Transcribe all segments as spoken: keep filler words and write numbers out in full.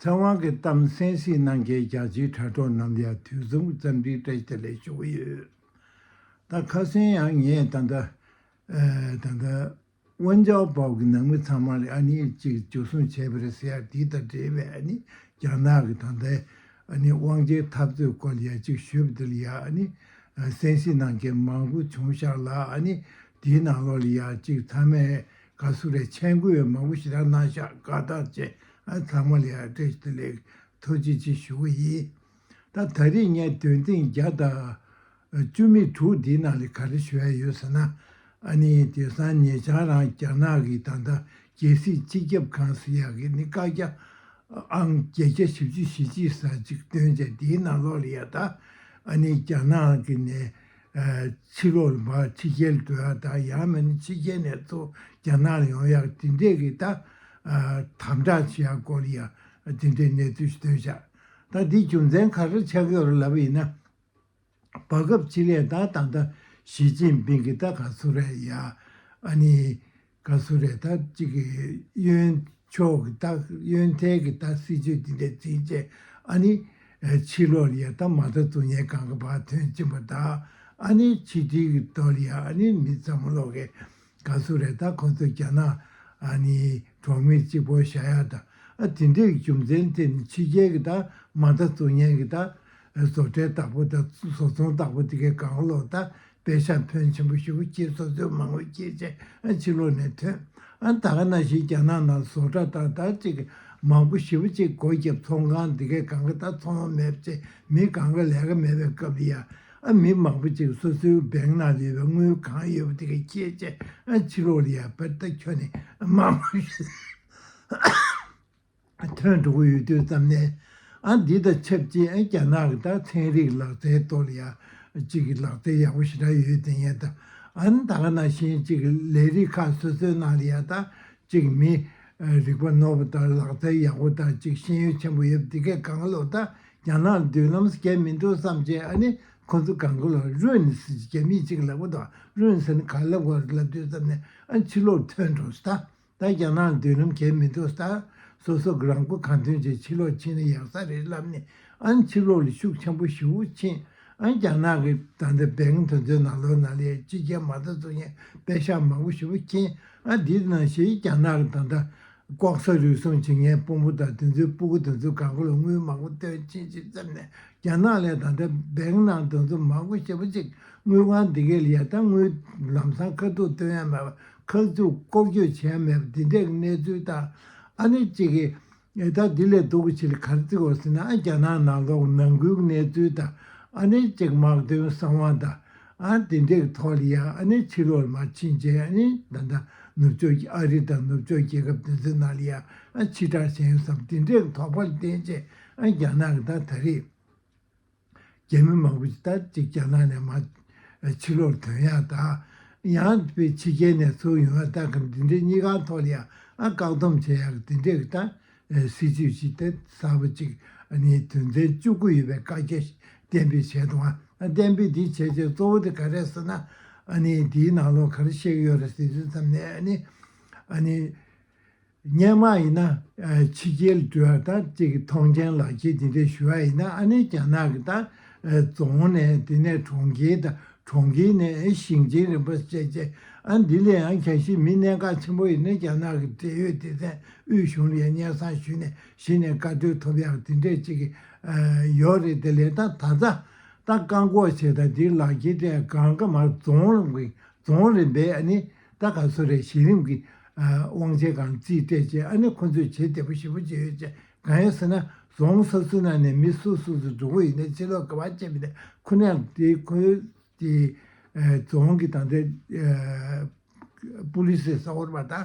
ཚེ་དབང་གི་གཏམ་གསན་གཟིགས་གནང་མཁན་རྒྱ་ཆེའི་དྲ་གྲོགས་རྣམས་ལ་ཡང་དུས་གསུམ་གྱི་འཚམས་འདྲིའི་བཀྲ་ཤིས་བདེ་ལེགས་ཞུ་གི་ཡོད། ད་ཁ་སང་ཡང་ངས་ད་ལྟ་ཨ་ད་ལྟ་ཝུན་ཅའོ་པའོ་གི་ནང་མི་ཚང་མ་ལ་ཨ་ནི་གཅིག་འཇུ་བཟུང་བྱས་པ་རེད་ཟེར་ཡ་འདི་དང་འབྲེལ་བའི་ཨ་ནི་རྒྱ་ནག་གི་ད་ལྟའི་ཨ་ནི་དབང་ཆའི་འཐབ་རྩོད་སྐོར་ལ་ཡ་གཅིག་ཞུས་པ་དེ་ལ་ཡ་ཨ་ནི་གསན་གཟིགས་གནང་མཁན་མང་པོ་བྱུང་ཤག་ལ། ཨ་ནི་དེའི་ནང་ལོགས་ལ་ཡ་གཅིག་ཚང་མས་ག་ཚོད་རེད། མཆན་འགོད་ཡང་མང་པོ་ཞེ་དྲག་གནང་ཤག། དགའ་རྟགས་བཅས་ཨ་ཚང་མ་ལ་ཡ་བཀྲ་ཤིས་བདེ་ལེགས་ཐུགས་རྗེ་ཆེ་ཞུ་གི་ཡིན། ད་ད་རེས་ངས་འདོན་ཐེངས་བརྒྱ་དང་བཅུ་མེད་དྲུག་འདིའི་ནང་ལ་ག་རེ་ཞུ་ཡ་ཡོད་ཟེར་ན། ཨ་ནི་དེང་སང་ཉེ་ཆར་རང་རྒྱ་ནག་གི་ད་ལྟ་རྒྱལ་སྲིད་སྤྱི་ཁྱབ་ཁང་ཟེར་ཡག་གི་ནི་བཀའ་རྒྱ་ཨང་བརྒྱད་བརྒྱ་བཞི་བཅུ་ཞེ་གཅིག་ཟེར་ཅིག་བཏོན་བྱས། དེའི་ནང་ལོགས་ལ་ཡ་ད་ཨ་ནི་རྒྱ་ནག་གི་ནས་ཕྱི་ལོགས་ལ་མར་ཕྱི་རྒྱལ་འགྲོ་ཡ་དང་། ཡང་མིན་ན་ཕྱི་རྒྱལ་ནས་ཚུར་རྒྱ་ནག་ལ་ཡོང་ཡག་དེ་འདྲས་ཀྱི་ད་དམ་དྲག་བྱེད་ཡག་སྐོར་ལ་ཡ་དེ་འདྲས་གནས་ཚུལ་ཞིག་བཏོན་བཞག། ད་འདི་རྒྱུ་མཚན་ག་རེ་ཆགས་ཀྱི་ཡོད་རེད་ལབ་པ་ཡིན་ན། བར་སྐབས་ཕྱི་ལས་ད་ད་ལྟ་ཞི་ཅིན་ཕིང་གིས་ད་ག་ཚོད་རེད་ཡ། ཨ་ནི་ག་ཚོད་རེད། ད་གཅིག་གི་གཡོན་ཕྱོགས་ཀྱི་ད་གཡོན་ཐལ་གྱི་ད་སྲིད་ཇུས་འདི་འདྲ་འཛིན་བྱས། ཨ་ནི་ཕྱི་ལོགས་ལ་ཡ་ད་མ་རྩ་འཛུགས་མཁན་སྒང་ག་ཕར་ཐོན་ཕྱིན་པ་དང་། ཨ་ནི་ཕྱི་དྲིལ་གྱི་ཐོག་ལ་ཡ་ཨ་ནི་མི་ཚང་མ་ལོག་གི་ག་ཚོད་རེད། ད་ཁོ་ཚོ་རྒྱ་ནག་ཨ་ནི་གྲོགས་མེད་གཅིག་པོ་བཞག་ཡ་ད། ཨ་དེ་འདྲའི་རྒྱུ་མཚན་དེ་ནི་ཕྱི་རྒྱལ་གྱི་ད་མ་རྩ་འཛུགས་མཁན་གྱི་ད་བཟོ་གྲྭའི་བདག་པོ་དང་བཟོ་ཚོང་བདག་པོ་དེ་གའི་སྒང་ལོག་ད་པེ་ཤག་ཕོན་ཆེན་པོ་ཞེ་པོ་སྐྱེས། སོ་སོའི་མ་དངུལ་སྐྱེས་བྱས་ཨ་ཕྱི་ལོགས་ནས་ཐོན། ཨ་ད་ག་ནང་བཞིན་རྒྱ་ནག་ནང་བཟོ་གྲྭ་དང་ད་ཅིག་མང་པོ་ཞེ་པོ་ཅིག་སྒོ་བརྒྱབ། ཚོང་ཁང་དེ་གའི་སྒང་ག་ད་ཚོང་མེད་བྱས། མི་སྒང་ག་ལས་ཀ་མེད་པའི་སྐབས་ལ་ཡ་ཨ་མི་མང་པོ་ཅིག་སོ་སོའི་བེང་ནང་ལ་ཡོད་པའི་དངུལ་གང་ཡོད་པ་དེ་ག་སྐྱེས་བྱས་ཨ་ཕྱི་ལོགས་ལ་ཡ་བར་ད་ཁྱོན་ནས་མང་པོ་ཞིག་ཐོན་འགྲོ་གི་ཡོད་དུས་ཙམ་ནས། ཨ་འདི་དང་ཆབས་ཅིག་ཨ་རྒྱ་ནག་གི་ད་ཚན་རིག་ལག་རྩལ་ཐོག་ལ་ཡ་གཅིག་གི་ལག་རྩལ་ཡག་པོ་ཞེ་དྲག་ཡོད་དེ་ཡ། ད་ཨ་ནི་ད་ག་ནང་བཞིན་གཅིག་གི་ལས་རིགས་ཁག་སོ་སོའི་ནང་ལ་ཡ་ད་གཅིག་མི་རིག་པ་རྣོ་པོ་དང་ལག་རྩལ་ཡག་པོ་དང་གཅིག་ཤེས་ཡོན་ཆེན་པོ་ཡོད་པ་དེ་གའི་སྒང་ལོག་ད་རྒྱ་ནག་ལ་མདུན་ལམ་རྒྱབ་མི་འདུག་བསམ་བྱས། ཨ་ནི་ཁོ་ཚོ་སྒང་ག་ལོག་རོན་ཟེར་རྒྱ་མིས་གཅིག་ལབ་གི་འདུག། རོན་ཟེར་ན་ག་ལབ་དགོས་རེད་ལབ་དུས་ཙམ་ནས་ཨ་ཕྱི་ལོགས་ཐོན་འགྲོ་ད། ད་རྒྱ་ནག་ལ་མདུན་ལམ་རྒྱབ་མི་འདུག་ད། སོ་སོ་གི་རང་མགོ་གང་ཐོན་བྱས་ཕྱི་ལོགས་ཕྱིན་ན་ཡག་ས་རེད་ལབ་ནས། ཨ་ནི་ཕྱི་ལོགས་ལ་ཤུགས་ཆེན་པོ་ཞེ་པོ་ཕྱིན། ཨ་ནི་རྒྱ་ནག་གི་ད་ལྟ་བེང་དེ་ཚོའི་ནང་ལོགས་ནང་ལ་ཕྱི་རྒྱལ་མ་རྩ་འཛུགས་མཁན་པེ་ཤག་མང་པོ་ཞེ་པོ་མཁྱེན། ཨ་འདི་ནང་བཞིན་རྒྱ་ནག་གི་ད་ལྟ་ལྐོག་ཟ་རུལ་སུངས་བྱེད་མཁན་དཔོན་པོ་དང་དེ་ཚོའི་སྤུ་གུ་དེ་ཚོ་སྒང་ག་ལོག་དངུལ་མང་པོ་བཏོན་ཕྱིན་ཕྱིན་ཙམ་ནས། རྒྱ་ནག་ལ་ད་ལྟ་བེང་ནང་དེ་ཚོ་མང་པོ་ཞེ་པོ་ཅིག་དངུལ་ཁང་འདི་གའི་ལ་ཡ་ད་དངུལ་ལམ་སང་ཁ་ཐུག་བཏོན་ཡ་མེད་པ། ཁག་ཚུགས་ལྐོག་ཇུས་བྱས་མེད་པ་འདི་འདྲའི་གནས་ཚུལ་དང་། ཨ་ནི་གཅིག་གི་ཨེ་ད་འདི་ལས་སྡུག་གི་ཆེད་ལ་ག་རེ་བརྩི་དགོས་ཟེར་ན། ཨ་རྒྱ་ནག་ནང་ལོགས་ནང་ཁུལ་གྱི་གནས་ཚུལ་དང་། ཨ་ནི་གཅིག་དམག་དོན་གསང་བ་དང་། ཨ་འདི་འདྲའི་ཐོག་ལ་ཡ་ཨ་ནི་ཕྱི་ལོགས་ལ་མར་ཕྱིན་བྱས། ཨ་ནི་ད་ལྟ་ནུབ་ཕྱོགས་ཀྱི་ཨ་རི་དང་ནུབ་ཕྱོགས་རྒྱལ་ཁབ་དེ་ཚོའི་ནང་ལ་ཡ་ཨ་ཕྱིར་བསྒྲགས་བྱས་ཡོད་བསམ། འདི་འདྲའི་དོགས་པ་ལ་བརྟེན་བྱས་ཨ་རྒྱ་ནག་གི་ད་ད་རེས། རྒྱ་མི་མང་པོ་ཞིག་ད་ཅིག་རྒྱ་ནག་ནས་མར་ཕྱི་ལོགས་ཐོན་ཡག་དང་། ཡང་དཔེ་ཕྱི་རྒྱལ་ནས་ཚུར་ཡོང་ཡག་ད་ག་འདི་འདྲའི་གཉིས་ཀ་ཐོག་ལ་ཡང་ཨ་བཀག་སྡོམ་བྱེད་ཡག་འདི་འདྲའི་ད་སྲིད་ཇུས་ཤིག་ད་གསར་པ་ཅིག་ཨ་ནི་དོན་ཚན་བཅུ་དགུ་ཡོད་པའི་བཀའ་རྒྱ་ཞིག་གཏན་འབེབས་བྱས་འདུག། ཨ་གཏན་འབེབས་འདི་བྱས་རྗེས་གཙོ་བོ་དེ་ག་རེ་རེད་ཟེར་ན། ཨ་ནི་འདིའི་ནང་ལོགས་ག་རེ་བཤད་ཀྱི་ཡོད་རེད་ཟེར་དུས་ཙམ་ནས། ཨ་ནི་ཨ་ནི། སྔོན་མ་ཡིན་ན་ཨ་ཕྱི་རྒྱལ་འགྲོ་ཡ་ད་ཅིག་གི་ཐོངས་མཆན་ལག་འཁྱེར་དེ་འདྲས་ཞུ་ཡ་ཡིན་ན། ཨ་ནི་རྒྱ་ནག་གི་ད་ཨ་རྫོང་ནས་དེ་ནས་གྲོང་ཁྱེར་དང་། གྲོང་ཁྱེར་ནས་ཨེ་ཞིང་ཆེན་རིམ་པ་བཅས་བཅས། ཨ་འདི་ལས་ཡང་གལ་སྲིད་མི་གནད་འགག་ཆེན་པོ་ཡིན་ན་རྒྱ་ནག་གི་འབྲེལ་ཡོད་སྡེ་ཚན་དབུས་གཞུང་ལ་ཡང་སྙན་སེང་ཞུས་ནས་གཞི་ནས་བཀའ་འཁྲོལ་ཐོབ་ཡག་དེ་འདྲས་ཅིག་གི་ཨ་ཡོད་རེད། དེ་ལས་ད་ད་ད་ད་བཀག་འགོག་བྱས། ད་འདི་ལག་འཁྱེར་དེ་གང་ག་མ་རྫོང་རིམ་གྱི་རྫོང་རིམ་པའི་ཨ་ནི་ད་ག་ཚོད་རེད། གཞི་རིམ་གྱི་ཨ་དབང་ཆའི་སྒང་རྩིས་སྤྲད་བྱས། ཨ་ནི་ཁོ་ཚོས་བྱེད་བདེ་པོ་ཞེ་པོ་བྱས་ཡོད་ཅེས། གང་ཡིན་ཟེར་ན་རྫོང་སོ་སོའི་ནང་ནས་མི་སུ་སུ་སུ་འགྲོ་གི་ཡོད་ན་ཕྱི་ལོགས་ག་པར་ཕྱིན་པ་དེ་ཁོ་ནས་དེ་ཁོའི་དེ་ཨ་རྫོང་གི་ད་ལྟ་ཨ་པུ་ལི་སི་ཟེར་བ་དང་།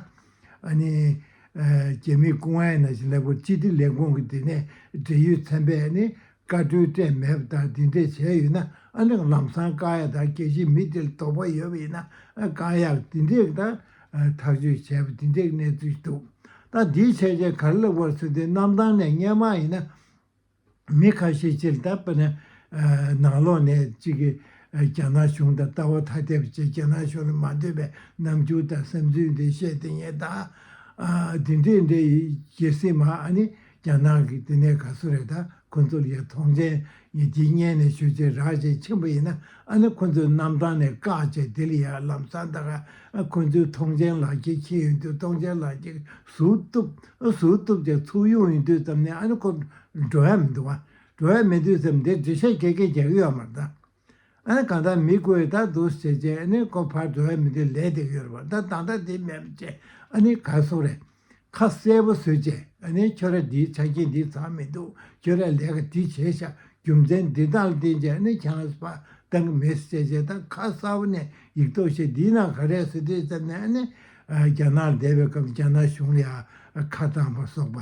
ཨ་ནི་ཨ་རྒྱ་མིའི་ཀུང་ཨན་ནང་བཞིན་ལས་ཁུངས་སྤྱི་བདེ་ལས་ཁུངས་ཀྱི་དེ་ནས་འབྲེལ་ཡོད་ཚན་པས་ཨ་ནི། བཀའ་འཁྲོལ་སྤྲད་མེད་པ་དང་། དེ་འདྲས་བྱས་ཡོད་ན་ཨ་ནི་ལམ་སང་བཀག་ཡ་དང་། གལ་སྲིད་མི་དེ་ལ་དོགས་པ་ཡོད་པ་ཡིན་ན་ཨ་བཀག་ཡ་དེ་འདྲས་དང་ཨ་ཐག་གཅོད་བྱས་པ་དེ་འདྲས་གནས་ཚུལ་ཞིག་འདུག། ད་འདིའི་བྱས་རྗེས་ག་རེ་ལབ་དགོས་ཟེར་དུས། གནམ་ཐང་ནས་སྔོན་མ་ཡིན་ན་མི་ཁ་ཤས་ཅིག་ལ་ད་དཔེར་ན་ཨ་ནང་ལོགས་ནས་ཅིག་གིས་ཨ་རྒྱ་ནག་གཞུང་དང་ལྟ་བ་ཐ་དད་པ་བྱས། རྒྱ་ནག་གཞུང་ལ་མ་འདོད་པའི་རྣམ་འགྱུར་དང་བསམ་ཚུལ་འདི་བཤད་དེ་ཡིན་ད། ཨ་དེ་འདྲས་འདྲས་གལ་སྲིད་མ་ཨ་ནི། རྒྱ་ནག་གི་དེ་ནས་ག་ཚོད་རེད། ད་ཁོ་ཚོ་ལ་ཡ་མཐོང་ཆེན་ཡིན་དེ་སྔོན་ནས་ཞུ་བྱས་རག་བྱས་ཕྱིན་པ་ཡིན་ན། ཨ་ནི་ཁོ་ཚོའི་རྣམ་ཐར་ནས་བཀག་བྱས་དེ་ལ་ཡ་ལམ་སང་ད་ག་ཨ་ཁོ་ཚོའི་མཐོང་ཆེན་ལག་ཁྱེར་འཁྱེར་ཡོང་དུས་མཐོང་ཆེན་ལག་ཁྱེར་ཟུར་གཏུབ་ཨ་ཟུར་གཏུབ་བྱས་ཚུར་གཡུག་ཡོང་དུས་ཙམ་ནས་ཨ་ནི་ཁོ་འགྲོ་ཡ་མི་འདུག་བ། འགྲོ་ཡ་མི་འདུག་ཙམ་དེ་འགྲེལ་བཤད་རྒྱག་གི་རྒྱག་གི་ཡོད་མ་རེད་ད། ཨ་ནི་གང་ལྟར་མི་དགོས་ད་འདུག་ཟེར་བྱས་ཨ་ནི་ཁོ་ཕར་འགྲོ་ཡ་མི་འདུག་ལས་དེ་ཡོད་རེད་བ། ད་ད་ལྟ་དེ་མེད་པ་བྱས་ཨ་ནི་ག་སོང་རེད། ཁ་གསལ་པོ་བཟོས་བྱས་ཨ་ནི་ཁྱོད་ར་འདིའི་ཆ་རྐྱེན་འདི་ཚང་མི་འདུག་ཁྱོད་ར་ལས་ཀ་འདི་བྱས་ཤག་རྒྱུ་མཚན་འདི་དག་ལ་བརྟེན་བྱས་ཨ་ནི་ཁྱེད་རང་ཕར་བཏང་གི་མེད་ཟེར་བྱས་ད་ཁ་གསལ་པོ་ནས་ཡིག་ཐོག་བཤད་འདིའི་ནང་ག་རེ་ཟེར་དུས་ཙམ་ནས་ཨ་ནི་རྒྱ་ནག་ལ་བསྡད་པའི་སྐབས་རྒྱ་ནག་གཞུང་ལ་ཡང་ཁ་བཏང་པ་སོགས་པ།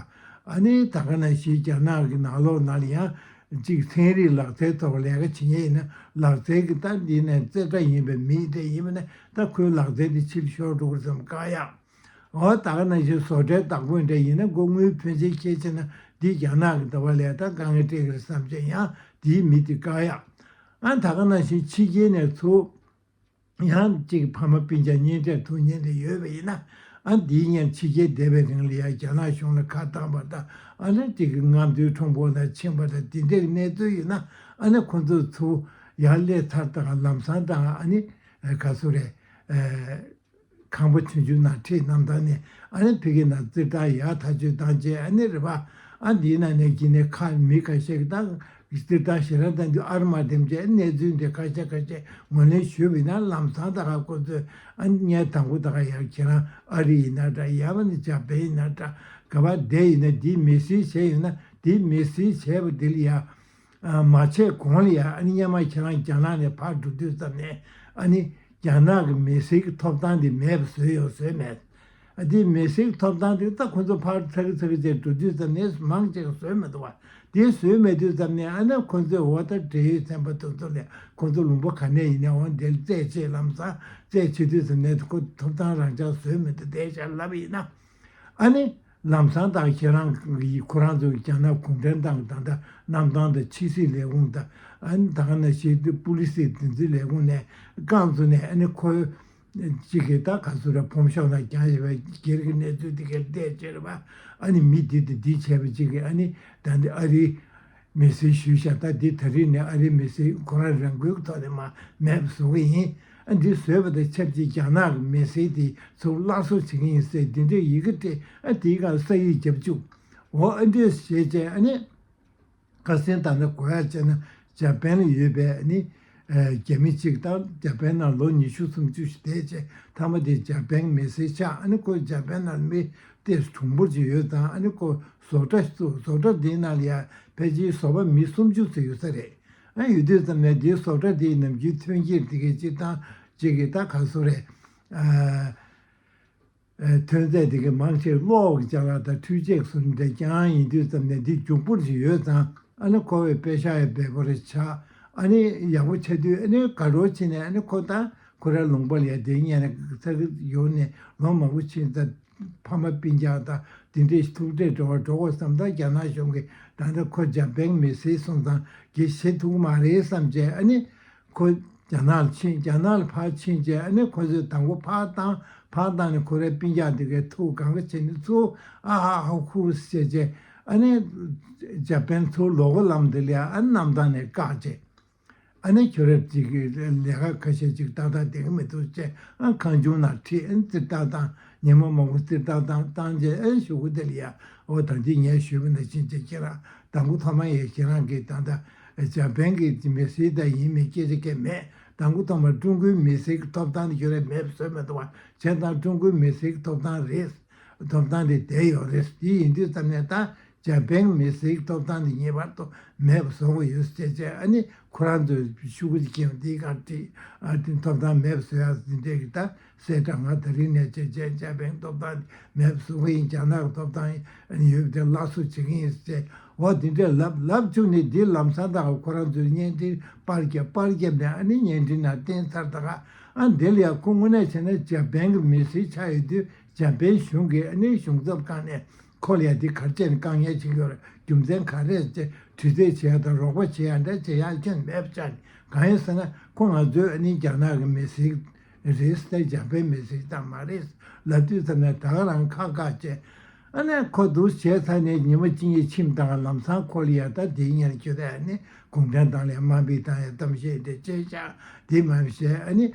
ཨ་ནི་ད་ག་ནང་བཞིན་རྒྱ་ནག་གི་ནང་ལོགས་ནང་ལ་ཡང་གཅིག་ཚན་རིག་ལག་རྩལ་ཐོག་ལས་ཀ་བྱེད་མཁན་ཡིན་ན་ལག་རྩལ་གྱི་ད་འདི་ནས་རྩེ་གྲ་ཡིན་པའི་མི་དེ་ཡིན་པ་ན་ད་ཁོའི་ལག་རྩལ་དེ་ཕྱིར་ཤོར་འགྲོ་གི་རེད་བསམ་དཀའ་ཡག་འོ་ད་ག་ནང་བཞིན་བཟོ་གྲྭའི་བདག་པོ་འདྲ་ཡིན་ན་སྒོ་དངུལ་ཕོན་ཆེན་ཁྱེར་ཕྱིན་ན་འདི་རྒྱ་ནག་གི་ཟླ་བ་ལས་ད་དཀའ་ངལ་སྤྲད་ཀྱི་རེད་བསམ་བྱས་ཡང་འདིའི་མི་དེ་དཀའ་ཡག་ཨ་ད་ག་ནང་བཞིན་ཕྱི་རྒྱལ་ནས་ཚུར། ཡང་གཅིག་ཕ་མ་སྤུན་ཀྱག་གཉེན་འཕྲད་ཐུག་མཁན་དེ་ཡོད་པ་ཡིན་ན། ཨ་འདིའི་སྔོན་ཕྱི་རྒྱལ་བསྡད་པའི་རིང་ལ་ཡང་རྒྱ་ནག་གཞུང་ལ་ཁ་བཏང་པ་དང་ཨ་ནི་གཅིག་གི་རྔམ་སྟོན་ཁྲོམ་སྐོར་ལ་ཕྱིན་པ་དང་དེ་འདྲའི་གནས་ཚུལ་ཡིན་ན་ཨ་ནི་ཁོ་ཚོ་ཚུར་ཡར་སླེབས་ཚར་དང་ལམ་སང་དང་ཨ་ནི་ག་ཚོད་རེད། ཁང་པ་ཆུང་ཆུང་ནང་ཁྲིད་གནང་སྟངས་ནས་ཨ་ནི་ཕ་གི་ནང་རྩེད་ཐང་ཡར་ཐག་གཅོད་བཏང་རྗེས་ཨ་ནི་རེད་པ། ཨ་འདིའི་ནང་ནས་ཀྱི་ནས་ཁ་མི་ཁ་ཤས་ཀྱི་ད་རྩེད་ཐང་ཞེ་དྲག་བཏང་དུས་ཨར་མ་འདེམས་བྱས་གནས་ཚུལ་འདི་ཁ་ཤས་ཁ་ཤས་ངོས་ལེན་ཞུས་པ་ཡིན་ན་ལམ་སང་ད་ག་ཁོ་ཚོས་ཨ་ངས་དང་པོ་ད་ག་ཡར་ཁྱེད་རང་ཨ་རི་ཡིན་ན་འདྲ་ཡང་མིན་ན་འཇར་པན་ཡིན་ན་འདྲ་ག་པར་བསྡད་ཡིན་ན་འདིའི་མི་སེར་བྱས་ཡོད་ན་འདིའི་མི་སེར་བྱས་པ་འདི་ལ་ཡ། མ་བྱས་གོང་ལ་ཡང་ཨ་ནི་སྔོན་མ་ཁྱེད་རང་རྒྱ་ནག་ནས་ཕར་འགྲོ་དུས་ཙམ་ནས་ཨ་ནི་རྒྱ་ནག་གི་མི་སེར་གྱི་ཐོབ་ཐང་དེ་མེད་པ་བཟོས་ཡོད་བཟོས་མེད། ཨ་དེ་མི་སེར་གྱི་ཐོབ་ཐང་དེ་ད་ཁོ་ཚོ་ཕར་ཚ་གི་ཚ་གི་བྱས་འགྲོ་དུས་ཙམ་ནས་མང་ཆེ་གི་བཟོས་མི་འདུག་བ། དེ་བཟོས་མེད་དུས་ཙམ་ནས་ཨ་ནི་ཁོ་ཚོས་འོ་ད་འབྲེལ་ཡོད་ཚན་པ་དེ་ཚོ་ལ་ཁོ་ཚོ་ལུང་པ་ག་ནས་ཡིན་ནའི་འོ་འདིར་རྩད་བཅད་ལམ་སང་རྩད་བཅད་དུས་ཙམ་ནས་ཁོ་ཐོབ་ཐང་རང་འཇགས་བཟོས་མི་འདུག་བསྡད་བཞག་ལབ་ཡིན་ན། ཨ་ནི། ལམ་སང་དང་ཁྱེད་རང་གི་ཁོ་རང་ཚོ་རྒྱ་ནག་གུང་ཁྲན་ཏང་གི་ད་ལྟ་གནམ་ཐང་དང་ཕྱི་སྲིད་ལས་ཁུངས་དང་ཨ་ནི་ད་ག་ནང་བཞིན་དུ་པུ་ལི་སི་འདི་ཚོའི་ལས་ཁུངས་ནས་རྐང་བཙུགས་ནས་ཨ་ནི་ཁོ་གཅིག་གིས་ད་ག་ཚོད་ར་ཕོམ་ཤོག་ནང་བརྒྱངས་བཞག་པའི་སྒེར་གྱི་གནས་ཚུལ་དེ་གར་བལྟས་བྱས་རེད་པ། ཨ་ནི་མི་འདི་དེ་འདི་བྱས་པ་གཅིག་གིས་ཨ་ནི་ད་འདི་ཨ་རིའི། མི་སེར་ཞུས་ཤག་ད་འདི་ད་རེས་ནས་ཨ་རིའི་མི་སེར་ཁོ་རང་རང་འགུལ་གྱི་ཐོག་ནས་མ་མེད་པ་བཟོ་གི་ཡིན། ཨ་འདི་བཟོས་པ་དང་ཆབས་ཅིག་རྒྱ་ནག་གི་མི་སེར་དེ་ཚུར་སླར་གསོ་བྱེད་ཀྱི་ཡིན་ཟེར་འདི་འདྲའི་ཡི་གེ་སྤྲད་ཨ་འདིའི་སྒང་ས་ཡིག་བརྒྱབ་བཅུག་འོ་ཨ་འདི་བྱས་བྱས་ཨ་ནི་ཁ་སང་ད་ནི་གོ་ཡ་བྱས་ན་འཇར་པན་ལ་ཡོད་པའི་ཨ་ནི་རྒྱ་མི་གཅིག་དང་འཇར་པན་ནང་ལོ་ཉི་ཤུ་སུམ་ཅུ་ཞིག་བསྡད་བྱས་མཐའ་མ་དེ་འཇར་པན་མི་སེར་ཆགས། ཨ་ནི་ཁོ་འཇར་པན་ནང་མི་ཏེས་གྲུང་པོ་ཅིག་ཡོད་ཙང་ཨ་ནི་ཁོ་བཟོ་གྲྭ་བཙུགས། བཟོ་གྲྭ་འདིའི་ནང་ལ་ཡང་ཕལ་ཆེར་བཟོ་པ་མི་སུམ་ཅུ་ཙམ་ཡོད་ས་རེད། ཨ་ཡོད་དུས་ཙམ་ནས་འདིའི་བཟོ་གྲྭ་འདིའི་ནམ་རྒྱུན་ཐོན་སྐྱེད་འདི་གའི་སྤྱིར་བཏང་ཅིག་གི་ད་ག་སོ་རེད། ཨ་ཐོན་རྫས་འདི་གའི་མང་ཆེ་གློག་གི་ཅ་ལག་དང་འཕྲུལ་ཆས་སུ་འདྲ་རྐྱང་ཡིན་དུས་ཙམ་ནས་འདི་མགྱོགས་པོ་ཅིག་ཡོད་ཙང་ཨ་ནི་ཁོ་བའི་པེ་ཤག་ཡང་འབེལ་པོ་རེ་ཆགས། ཨ་ནི་ཡག་པོ་ཆགས་དུས་ཨ་ནི་དགའ་རོགས་བྱས་ནས་ཨ་ནི་ཁོ་དང་ཁོ་རའི་ལུང་པ་ལ་ཡང་དེ་ཉན་ནས་ཚ་གི་ཡོང་ནས་ལོ་མང་པོ་ཕྱིན་ཙང་། ཕ་མ་སྤུན་ཀྱག་དང་དེ་འདྲའི་ཐུག་འཕྲད་འགྲོ་བ་འགྲོ་དགོས་བསམ་ད་རྒྱ་ནག་གཞུང་གིས་ད་ལྟ་ཁོ་འཇར་པན་མི་སེར་སོང་ཙང་གི་བྱེད་ཐུབ་ཀྱི་མ་རེད་བསམ་བྱས་ཨ་ནི་ཁོ་རྒྱ་ནག་ལ་ཕྱིན། རྒྱ་ནག་ལ་ཕར་ཕྱིན་བྱས་ཨ་ནི་ཁོ་ཚོས་དང་པོ་ཕར་བཏང་། ཕར་བཏང་ནས་ཁོ་རའི་སྤུན་ཀྱག་དེ་གའི་ཐུག་གང་ག་བྱས་ནས་ཚུར་ཨ་ཧ་ཧ་ཁུ་བྱས་བྱས་ཨ་ནི་འཇར་པན་ཚུར་ལོག་གི་ལམ་དེ་ལ་ཨ་ནི་གནམ་ཐང་ནས་བཀག་བྱས། ཨ་ནི་ཁྱོད་ར་ཅིག་གི་ལས་ཀ་ཁ་ཤས་ཅིག་ཏག་ཏག་བསྡད་ཀྱི་མི་འདུག་ཅེས་ཨ་ཁང་ཆུང་ནང་ཁྲིད་ཨ་ནི་རྩེད་ཐང་བཏང་ཉི་མ་མང་པོ་རྩེད་ཐང་བཏང་བཏང་རྗེས་ཨ་གཞུག་གུ་དེ་ལ་ཡ་འོ་ད་འདི་ངས་ཞུས་པ་ནང་བཞིན་ཅིག་ཁྱེད་རང་དང་པོ་ཐོག་མ་ཡས་ཁྱེད་རང་གིས་ད་ལྟ་འཇར་པན་གྱི་མི་སེར་ད་ཡིན་མིན་སྐད་ཆ་སྐད་མེད། དང་པོ་ཐོག་མ་ཀྲུང་གོའི་མི་སེར་གྱི་ཐོབ་ཐང་དེ་ཁྱོད་ར་མེད་པ་བཟོས་མི་འདུག་བ། བྱས་ཙང་ཀྲུང་གོའི་མི་སེར་གྱི་ཐོབ་ཐང་རེད། ཐོབ་ཐང་དེ་བསྡད་ཡོད་རེད། དེ་ཡིན་དུས་ཙམ་ནས་ད་འཇར་པན་མི་སེར་གྱི་ཐོབ་ཐང་དེ་ངེས་པར་དུ་མེད་པ་བཟོ་དགོས་ཡོད་ཟེར་བྱས་ཨ་ནི་ཁོ་རང་ཚོས་ཤོག་གུ་ཅིག་ཁྱེར་དེའི་སྒང་བྲིས་ཨ་དེ་ཐོབ་ཐང་མེད་པ་བཟོ་ཡག་དེ་འདྲས་ཀྱི་ད་གསལ་བསྒྲགས་ང་ད་རིང་ནས་བྱས་བྱས་འཇར་པན་ཐོབ་ཐང་དེ་མེད་པ་བཟོ་གི་ཡིན། རྒྱ་ནག་གི་ཐོབ་ཐང་ཡོད་པ་དེ་སླར་གསོ་བྱེད་ཀྱི་ཡིན་ཟེར་བྱས་འོ་དེ་འདྲས་ལབ་ལབ་བཅུག་ནས་དེ་ལམ་སང་ད་ཁོ་རང་ཚོས་བརྙན་འཕྲིན་པར་བརྒྱབ་པར་བརྒྱབ་ནས་ཨ་ནི་བརྙན་འཕྲིན་ནང་བསྟན་ཚར་ད་ག་ཨ་འདི་ལ་ཡང་ཁོ་དངོས་གནས་བྱས་ན་འཇར་པན་གྱི་མི་སེར་ཆགས་ཡོད་དུས་འཇར་པན་གཞུང་གིས་ཨ་ནི་གཞུང་ཚབ་ཁང་ནས་ཁོ་ལ་ཡང་འདི་ག་རེ་བྱས་ནས་དཀའ་ངལ་ཅིག་ཡོད་རེད། རྒྱུ་མཚན་ག་རེ་རེད་ཅེས་དྲི་རྩད་བྱེད་ཡ་དང་རོགས་པ་བྱེད་ཡ་འདྲ་བྱེད་ཡ་ཁྱོན་མེད་པ་ཆགས་ནས་གང་ཡིན་ཟེར་ན་ཁོ་ང་ཚོའི་ཨ་ནི་རྒྱ་ནག་གི་མི་སེར་རེད་ཟེར། འཇར་པན་མི་སེར་ཙམ་མ་རེད་ལབ་དུས་ཙམ་ནས་ད་ག་རང་ཁག་ཁག་བྱས། ཨ་ནི་ཁོ་འདུག་བྱས་ཚར་ནས་ཉི་མ་གཅིག་གཉིས་ཕྱིན་དང་ལམ་སང་ཁོ་ལ་ཡ་ད་དེའི་ཉེར་ཁྱོད་ཨ་ནི་གུང་ཁྲན་ཏང་ལ་དམའ་འབེབས་བཏང་ཡ་གཏམ་བཤད་དེ་བྱས་ཤག་དེ་མ་བྱས་ཨ་ནི།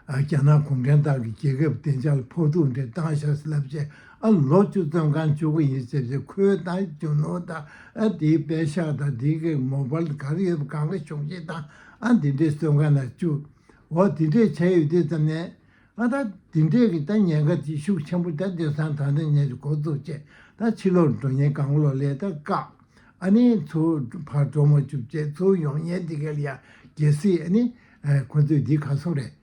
རྒྱ་ནག་གུང་ཁྲན་ཏང་གི་རྒྱལ་ཁབ་བདེ་འཇགས་ལ་ཕོག་ཐུག་འདྲ་བཏང་ཤག་ཟེར་ལབ་བྱས། ཨ་ལོ་བཅུ་བཙོན་ཁང་བཅུག་གི་ཡིན་ཟེར་བྱས། ཁོའི་ད་རྒྱུ་ནོར་དང་ཨ་དེའི་པད་ཤག་དང་དེའི་གི་མོ་བལ་ག་རེ་ཡོད་པ་གང་ག་གཞུང་བཞེས་དང་ཨ་དེ་འདྲའི་བཙོན་ཁང་ནང་བཅུག་འོ་དེ་འདྲས་བྱས་ཡོད་དུས་ཙམ་ནས། ཨ་ད་དེ་འདྲས་ཀྱི་ད་ཉེན་ཁ་དེ་ཤུགས་ཆེན་པོ་ད་དེང་སང་ད་ལྟ་ཉེན་འགོ་བཙུགས་བྱས། ད་ཕྱི་ལོགས་འགྲོ་མཁན་གང་ལོག་ལས་ད་བཀག་ཨ་ནི་ཚུར་ཕར་འགྲོ་མ་བཅུག་བྱས། ཚུར་ཡོང་མཁན་དེ་ག་ལ་ཡ་གལ་སྲིད་ཨ་ནི་ཁོ་ཚོས་འདི་ག་སོང་རེད།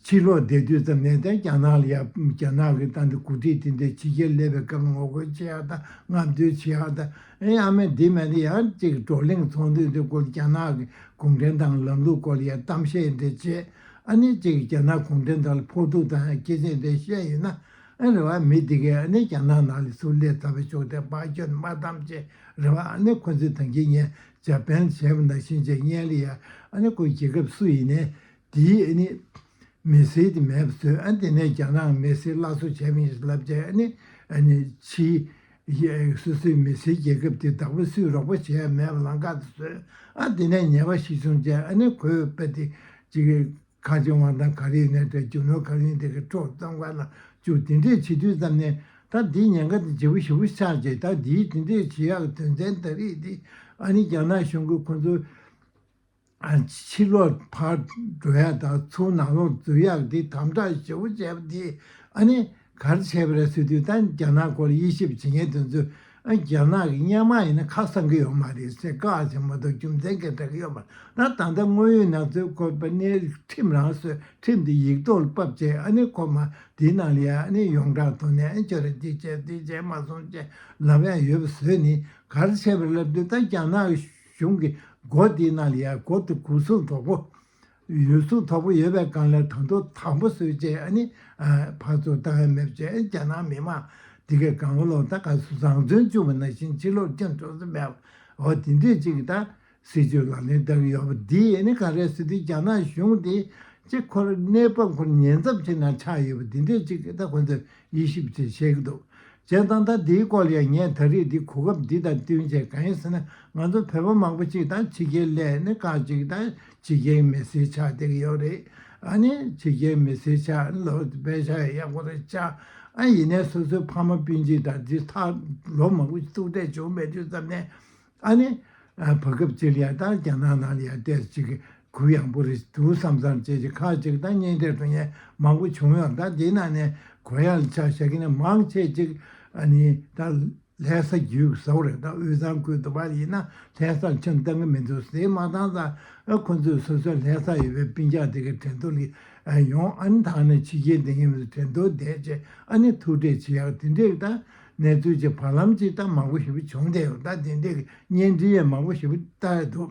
ཕྱི་ལོགས་བསྡད་དུས་ཙམ་ནས་ད་རྒྱ་ནག་ལ་ཡ་རྒྱ་ནག་གི་ད་འདི་འགོ་ཁྲིད་དེ་འདྲས་ཕྱི་རྒྱལ་སླེབས་པའི་སྐབས་ངོ་རྒོལ་བྱེད་ཡག་དང་རྔམ་སྟོན་བྱེད་ཡག་དང་། ཨེ་ཨ་མས་འདི་མེད་ན་ཡང་ཅིག་བགྲོ་གླེང་ཚོགས་འདུ་འདི་སྐོར་རྒྱ་ནག་གི་གུང་ཁྲན་ཏང་ལམ་ལུགས་སྐོར་ལ་ཡ་གཏམ་བཤད་འདྲ་བྱས། ཨ་ནི་ཅིག་རྒྱ་ནག་གུང་ཁྲན་ཏང་ལ་ཕོག་ཐུག་དང་སྐྱེ་ཆེན་འདྲ་བཤད་ཡོད་ན། ཨ་རེ་བ་མི་འདི་གས་ཨ་ནི་རྒྱ་ནག་ནང་ལ་ཚུར་སླེབས་ཚར་བའི་ཕྱོགས་དེ་ཕར་སྐྱོད་མ་བཏང་བྱས་རེ་བ། ཨ་ནི་ཁོ་ཚོས་ད་གིན་ངས་ཇ་པན་བྱས་པ་ནང་བཞིན་བྱས་ངས་ལ་ཡ་ཨ་ནི་ཁོའི་རྒྱལ་ཁབ་སུ་ཡིན་ནའི་དེའི་ཨ་ནི་མི་སེར་དེ་མེད་པ་བཟོས། ཨ་དེ་ནས་རྒྱ་ནག་མི་སེར་སླར་གསོ་བྱས་པ་ཡིན་ལབ་བྱས། ཨ་ནི་ཨ་ནི་ཕྱིའི་སོ་སོའི་མི་སེར་རྒྱལ་ཁབ་དེ་བདག་པོ་སུས་རོགས་པ་བྱས་ཡ་མེད་པ་ལམ་ཁ་དུ་བཟོས། ཨ་དེ་ནས་ཉེས་པ་ཞིག་བྱུང་བྱས། ཨ་ནི་ཁོས་དཔེ་དེ་ཅིག་ཁ་ཆེ་དབང་ཐང་ག་རེ་ཡིན་ནའི་འདྲ། རྒྱུ་ནོར་ག་རེ་ཡིན་དེ་གི་འཕྲོག་བཙོན་ཁང་ལ་བཅུག་དེ་འདྲས་བྱེད་དུས་ཙམ་ནས་ད་འདིའི་ཉེན་ཁ་དེ་ལྗིད་པོ་ཞེ་པོ་ཆགས་བྱས། ད་འདིའི་དེ་འདྲས་བྱེད་ཡག་གི་དོན་ཚན་ད་རེས་དེ་ཨ་ནི་རྒྱ་ནག་གཞུང་གིས་ཁོ་ཚོ་ཕྱི་ལོགས་ཕར་འགྲོ་ཡག་དང་ཚུར་ནང་ལོགས་འཛུལ་ཡག་འདི་དམ་དྲག་ཞེ་པོ་བྱས་པ་འདི་ཨ་ནི་ག་རེ་བྱས་པ་རེད་ཟེར་དུས། ད་རྒྱ་ནག་སྐོར་ལ་དབྱེ་ཞིབ་བྱེད་མཁན་དེ་ཚོས་ཨ་རྒྱ་ནག་གི་སྔོན་མ་ཡིན་ན་ཁ་གསང་གི་ཡོད་མ་རེད་ཟེར་བཀག་བྱས་མ་གཏོགས་རྒྱུ་མཚན་གང་དྲག་གི་ཡོད་མ་རེད། ད་ད་ལྟ་དངོས་ཡོད་ནང་ཚུད་ཁོ་པ་ནས་ཁྲིམས་རང་བཟོས། ཁྲིམས་འདི་ཡིག་ཐོག་ལ་ཕབ་བྱས། ཨ་ནི་ཁོ་མ་དེའི་ནང་ལ་ཡ་ཨ་ནི་ཡོངས་གྲགས་ཐོག་ནས་ཨ་ནི་ཁྱོད་རང་འདི་བྱས་འདི་བྱས་མ་སོང་བྱས་ལབ་ཡག་ཡོད་པ་བཟོས་ནས་ག་རེ་བྱས་པ་རེད་ལབ་དུས། ད་རྒྱ་ནག་གཞུང་གི་སྒོ་འདིའི་ནང་ལ་ཡ་སྒོ་དེ་གུ་སུང་དོག་པོ། ཡུལ་སྲུང་དོག་པོ་ཡོད་པའི་སྒང་ལ་ད་དུང་དམ་པོ་བཟོས་བྱས། ཨ་ནི་ཨ་ཕར་ཚུར་བཏང་ཡ་མེད་བྱས། རྒྱ་ནག་མི་མང་དེ་གའི་སྒང་ལོགས་ད་ག་སུ་བཟང་བཙོན་བཅུག་པ་ནང་བཞིན་ཕྱི་ལོགས་ཁྱོན་འགྲོ་ས་མེད་པ། འོ་དེ་འདྲས་ཅིག་ད་སྲིད་ཇུས་ལག་ལེན་བསྟར་གྱི་ཡོད་པ་འདི་ཨ་ནི་ག་རེ་ཟེར་དུས། རྒྱ་ནག་གཞུང་དེ་ཅིག་ཁོ་རང་གནས་བབ་ཁོ་རང་ཉེན་ཚབས་ཆེ་ན་ཆགས་ཡོད་པ་འདི་འདྲས་ཅིག་ད་ཁོ་ཚོས་དབྱེ་ཞིབ་ཅིག་བྱེད་ཀྱི་འདུག་བྱས་ཙང་ད་འདིའི་སྐོར་ལ་ཡང་ངས་ད་རེས་འདི་གོ་སྐབས་འདི་དང་བསྟུན་བྱས། གང་ཡིན་ཟེར་ན་ང་ཚོ་བོད་པ་མང་པོ་ཅིག་ད་ཕྱི་རྒྱལ་སླེབས་ནས་ཁག་ཅིག་ད་ཕྱི་རྒྱལ་མི་སེར་ཆགས་བསྡད་ཀྱི་ཡོད་རེད། ཨ་ནི་ཕྱི་རྒྱལ་མི་སེར་ཆགས་ལོ་པད་ཤག་ཡག་པོ་རེད་ཆགས། ཨ་ཡིན་ནའི་སོ་སོའི་ཕ་མ་སྤུན་མཆེད་དང་འདི་ཐག་ལོ་མང་པོ་ཐུག་འཕྲད་བྱུང་མེད་དུས་ཙམ་ནས། ཨ་ནི་ཨ་བར་སྐབས་ཅིག་ལ་ཡ་ད་རྒྱ་ནག་ནང་ལ་ཡ་བལྟས་ཅིག་གུ་ཡངས་པོ་རེད་འདུག་བསམ་བསམ་བྱས་ཅིག་ཁག་ཅིག་ད་གཉེན་འཕྲད་འགྲོ་མཁན་མང་པོ་བྱུང་ཡོད། ད་འདི་ནང་ནས་གོ་ཡག་ལ་ཆ་བཞག་གི་ན་མང་ཆེ་ཅིག་ཨ་ནི་ད་ལྷ་ས་བརྒྱུད་ཟེར་བ་རེད། ད་དབུས་གཙང་ཁུལ་དུ་བ་ཡིན་ན་ལྷ་སར་ཁྱོན་བཏང་གི་མི་འདུག་ཟེར་མ་བཏང་ཙང་། ཨ་ཁོ་ཚོས་སོ་སོའི་ལྷ་ས་ཡོད་པའི་སྤུན་ཀྱག་དེ་གའི་གྲོས་བསྡུར་ལ་ཡོང་། ཨ་ནི་ད་ནི་ཕྱི་རྒྱལ་དེ་ཡིན་པའི་གྲོས་བསྡུར་བསྡད་བྱས། ཨ་ནི་ཐུག་འཕྲད་བྱེད་ཡག་དེ་འདྲས་ད་གནས་ཚུལ་ཅིག་བར་ལམ་ཅིག་ད་མང་པོ་ཞིག་བྱུང་བསྡད་ཡོད། ད་དེ་འདྲས་གཉེན་སྒྲིག་ཡང་མང་པོ་ཞིག་བལྟ་ཡ་འདུག་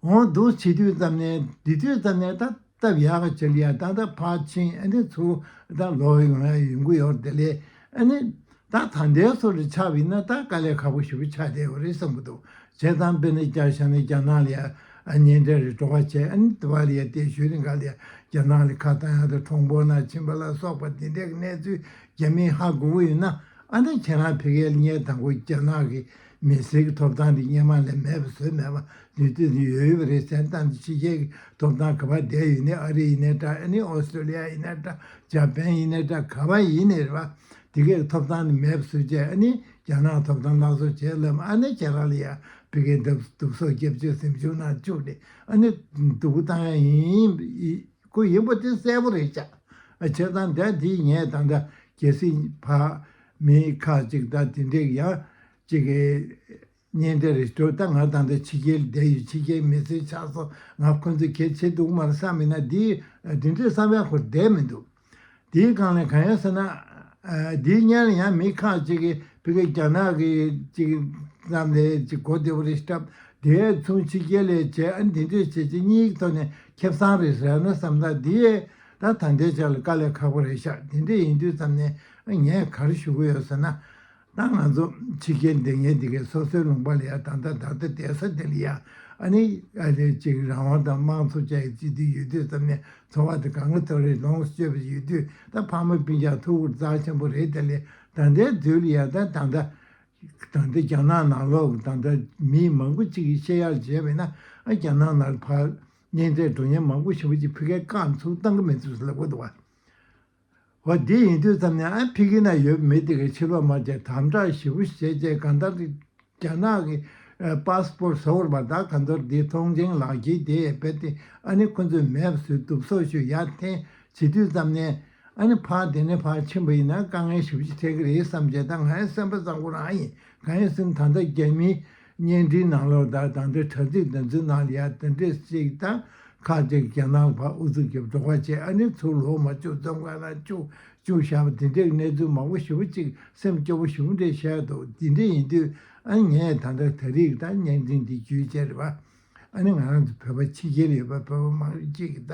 འོ་འདུག་བྱེད་དུས་ཙམ་ནས་འདི་དུས་ཙམ་ནས་ད་སྟབས་ཡག་ག་བྱེད་ལ་ཡ་ད་ད་ཕར་ཕྱིན་ཨ་ནི་ཚུར་ད་ལོག་ཡོང་ཡ་ཡོང་གི་ཡོད་རེད། དེ་ལས་ཨ་ནི་ད་ད་ལྟའི་བཟོ་འདྲ་ཆགས་པ་ཡིན་ན་ད་དཀའ་ལས་ཁག་པོ་ཞེ་པོ་ཆགས་བསྡད་ཡོད་རེད་བསམ་གྱི་འདུག་བྱས་ཙང་དཔེར་ན་བསྐྱར་བཞག་ན་རྒྱ་ནག་ལ་ཡ་ཨ་གཉེན་འཕྲད་རེ་འགྲོ་བ་བྱས། ཨ་ནི་དེ་བ་ལ་ཡ་དེ་ཞོལ་རིང་ག་ལ་ཡ་རྒྱ་ནག་ལ་ཁ་བཏང་ཡ་དང་གྲོང་པོ་ནང་ཕྱིན་པ་ལ་སོགས་པ་དེ་འདྲའི་གནས་ཚུལ་རྒྱ་མིས་ཧ་གོ་གི་ཡོད་ན། ཨ་ནི་ཁྱེད་རང་ཕ་གིར་སླེབས་དང་པོ་རྒྱ་ནག་གི་མི་སེར་གྱི་ཐོབ་ཐང་དེ་སྔོན་མ་ལས་མེད་པ་བཟོས་མེད་པ་ལུས་དེ་ཡོད་ཡོད་པ་རེད་ཟེར། ད་ཕྱི་རྒྱལ་གྱི་ཐོབ་ཐང་ག་པར་བསྡད་ཡོད་ནའི་ཨ་རི་ཡིན་ནའི་འདྲ། ཨ་ནི་ཨོ་སི་ཀྲོ་ལི་ཡ་ཡིན་ནའི་འདྲ། ཇ་པན་ཡིན་ནའི་འདྲ། ག་པར་ཡིན་ནའི་རེད་པ། དེ་གའི་ཐོབ་ཐང་དེ་མེད་པ་བཟོས་བྱས། ཨ་ནི་རྒྱ་ནག་ཐོབ་ཐང་སླར་གསོ་བྱས་ལབ། ཨ་ནི་ཁྱེད་རང་ལ་ཡ་ཕ་གིའི་སྡུག་སྡུག་སོགས་སྐྱབས་བཅོལ་གཟིམ་ཆུང་ནང་བཅུག་ནས་ཨ་ནི་སྡུག་པོ་བཏང་ཡ་ཡིན། ཁོ་ཡིན་པ་དེ་གསལ་པོ་རེད་ཤག་ཨ་བྱས་ཙང་ད་འདི་ངས་ད་ལྟ་གལ་སྲིད་ཕ་མི་ཁག་ཅིག་ད་དེ་འདྲས་ཡང་ཅིག་གི་གཉེན་འཕྲད་རེ་འགྲོ། ད་ང་ད་ལྟ་ཕྱི་རྒྱལ་བསྡད་ཡོད། ཕྱི་རྒྱལ་མི་སེར་ཆགས་སོང་། ང་ཁོ་ཚོ་གལ་ཆེ་འདུག་མ་རེད་བསམ་ཡིན་ན་འདི་འདི་འདྲས་བསམ་ཡག་ཁོ་བསྡད་མི་འདུག་དེའི་སྒང་ལ་གང་ཡང་ཟེར་ན། ཨ་འདིའི་སྔོན་ལ་ཡང་མི་ཁག་ཅིག་གིས་ཕ་གི་རྒྱ་ནག་གི་ཅིག་ཙམ་ལས་ཅིག་གོ་བདེ་བོ་རེ་སྟབས་དེ་མཚུངས་ཕྱི་རྒྱལ་ལས་བྱས། ཨ་འདི་འདྲས་བྱས་ཅིག་གཉིས་ཀྱི་ཐོག་ནས་ཁེ་བཟང་རེད་ཟེར་ན་བསམ། ད་འདི་ད་ད་ལྟའི་ཆ་ལ་དཀའ་ལས་ཁག་པོ་རེད་ཤག་དེ་འདྲས་ཡིན་དུས་ཙམ་ནས་ངས་ག་རེ་ཞུ་གི་ཡོད་ཟེར་ན། ད་ང་ཚོ་ཕྱི་རྒྱལ་སྡོད་མཁན་འདི་གས་སོ་སོའི་ལུང་པ་ལ་ཡ་ད་ལྟ་ད་ལྟ་བསྡད་ས་དེ་ལ་ཡ་ ཨ་ནི་ཨ་རེ་ཅིག་རང་དབང་དང་དམངས་གཙོ་བཅས་ཀྱི་སྤྱི་འཐུས་ཡོད་དུས་ཙམ་ནས་འཚོ་བ་དེ་གང་ག་ཐོག་རེ་ལོངས་སུ་སྤྱོད་པ་ཡོད་དུས། ད་ཕ་མ་སྤུན་ཀྱག་ཐུགས་ཁུར་རྩ་ཆེན་པོ་རེད། དེ་ལས་ད་ལྟའི་དུས་ལ་ཡ་ད་ད་ད་ད་ལྟ་རྒྱ་ནག་ནང་ལོགས་ད་ལྟ་མི་མང་པོ་ཅིག་གིས་བཤད་ཡག་བྱས་པས་ན། ཨ་རྒྱ་ནག་ནང་ཕར་གཉེན་འཕྲད་འགྲོ་མཁན་མང་པོ་ཞེ་པོ་ཅིག་ཕ་གིར་རྐང་ཚུགས་བཏང་གི་མི་འདུག་ལབ་གི་འདུག་བ། འོ་དེ་ཡིན་དུས་ཙམ་ནས་ཨ་ཕ་གི་ན་ཡོད་མི་དེ་གའི་ཕྱི་ལོགས་མ་བྱས་དམ་དྲག་ཞེ་པོ་བྱས་བྱས་གང་ལྟར་རྒྱ་ནག་གི་ཨ་པ་སི་པོར་ཟེར་བ་ད་གང་ལྟར་དེ་ཐོངས་མཆན་ལག་འཁྱེར་དེ་རྦད་དེ་ཨ་ནི་ཁོ་ཚོས་མེད་པ་བཟོས་སྡུག་སོག་ཞུ་ཡར་འཐེན་བྱེད་དུས་ཙམ་ནས། ཨ་ནི་ཕར་དེ་ནས་ཕར་ཕྱིན་པ་ཡིན་ན་དཀའ་ངལ་ཞེ་པོ་ཅིག་འཕྲད་ཀྱི་རེད་བསམ་བྱས་ད་ང་ཡང་སེམས་པ་བཟང་པོ་རང་ཡིན། གང་ཡིན་ཟེར་ན་ད་ལྟ་རྒྱ་མིའི་བརྙན་འཕྲིན་ནང་ལོགས་ད་ད་ལྟ་དྲ་ཚིགས་དེ་ཚོའི་ནང་ལ་ཡ་དེ་འདྲས་ཅིག་ད་ཁ་ཅིག་རྒྱ་ནག་ལ་ཕར་ཨུ་ཚུགས་རྒྱབ་འགྲོ་བ་བྱས། ཨ་ནི་ཚུར་ལོག་མ་བཅུག་བཙོན་ཁང་ནང་བཅུག་བཅུག་བཞག་པ་དེ་འདྲའི་གནས་ཚུལ་མང་པོ་ཞེ་པོ་ཅིག་སེམས་སྐྱོ་པོ་ཞེ་པོ་འདྲས་བཤད་འདུག་དེ་འདྲས་ཡིན་དུས་ཨ་ནི་ངས་ད་ལྟ་ད་རེས་ད་བརྙན་འཕྲིན་འདི་བརྒྱུད་བྱས་རེད་པ། ཨ་ནི་ང་རང་ཚོ་བོད་པ་ཕྱི་རྒྱལ་ཡོད་པ་བོད་པ་མང་པོ་ཅིག་གིས་ད་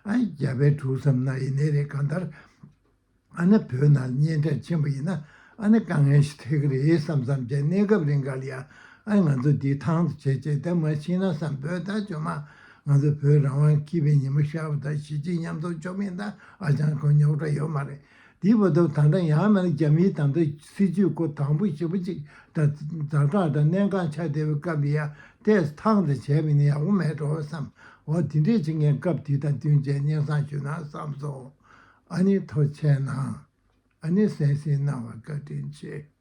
ཨ་ནི་རྒྱ་བལ་འབྲུག་ཙམ་ན་ཡིན་ནའི་རེད། གང་ལྟར་ཨ་ནི་བོད་ནང་གཉེན་འཕྲད་ཕྱིན་པ་ཡིན་ན་ཨ་ནི་དཀའ་ངལ་ཞིག་འཕྲད་ཀྱི་རེད་བསམ་བསམ་བྱས། གནས་སྐབས་རིང་ག་ལ་ཡ་ཨ་ནི་ང་ཚོ་འདི་ཐང་དུ་བྱས་བྱས་ད་མ་ཤི་ན་བསམ། བོད་ད་ཇོ་མ་ང་ཚོ་བོད་རང་དབང་སྐྱིད་པའི་ཉི་མ་ཤར་བ་དང་གཞིས་བྱེས་མཉམ་འཛོམས་ཆོག་མིན་ད་ཨ་ཅང་ཁོ་རྙོག་དྲ་ཡོད་མ་རེད། དེའི་བར་དུ་ད་ལྟ་ཡང་མིན་ན་རྒྱ་མིའི་ད་ལྟ་སྲིད་ཇུས་ཁོ་དང་པོ་ཞེ་པོ་ཅིག་ད་ཛ་དྲག་དང་གནད་འགག་ཆགས་བསྡད་པའི་སྐབས་ལ་ཡ་ཏོག་ཙམ་ཐང་དུ་བྱས་པ་ཡིན་ན་ཡག་པོ་མེད་འགྲོ་བསམ། འོ་དེ་འདྲས་ཅིག་ངས་སྐབས་དེ་དང་བསྟུན་བྱས་སྙན་སེང་ཞུ་ན་བསམ་སོང་། ཨ་ནི་ཐུགས་རྗེ་གནང་། ཨ་ནི་གསན་གཟིགས་གནང་བར་བཀའ་དྲིན་ཆེ།